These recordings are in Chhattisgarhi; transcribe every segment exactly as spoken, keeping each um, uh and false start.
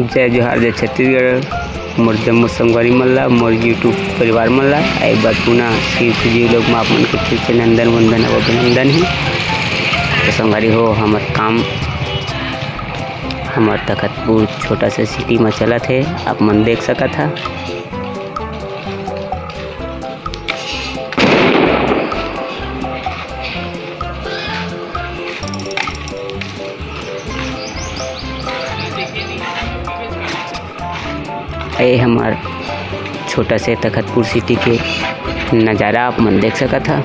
जय जोहार, जय छत्तीसगढ़, मोर जम्मो संगवारी मन ला, मोर YouTube परिवार मन ला, एक बार पुनः शिव जी लोग म आप मन के फिर से नंदन वंदन अउ अभिनंदन हे। तो संगवारी हो, हमर काम, हमर तखतपुर छोटा सा सिटी म चलत हे, आप मन देख सकत हा। ये हमर छोटा से तखतपुर सिटी के नज़ारा आप मन देख सकत हा।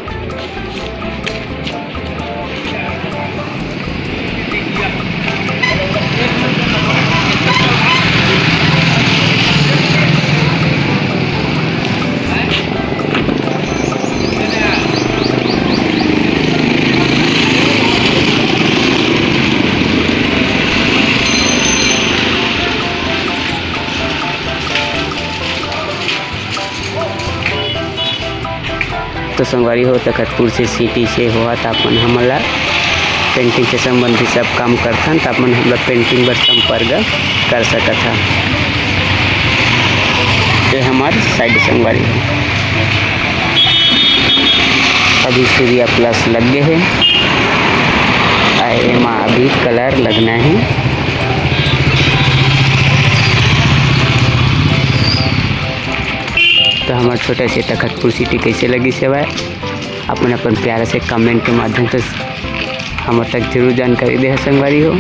तो संगवारी हो, तखतपुर से सिटी से होवत आप मन हमन ला पेंटिंग से संबंधित सब काम करथन, त आप मन हमला पेंटिंग बर संपर्क कर सकत हा। ये हमार साइड संगवारी हो। अभी सूर्या प्लस लग गे हे, आ एमा अभी कलर लगना हे। तो हमार छोटा से तखतपुर सिटी कैसे लगिस हवय, अपन अपन प्यारा से कमेंट के माध्यम से हमर तक जरूर जानकारी दे संगवारी हो।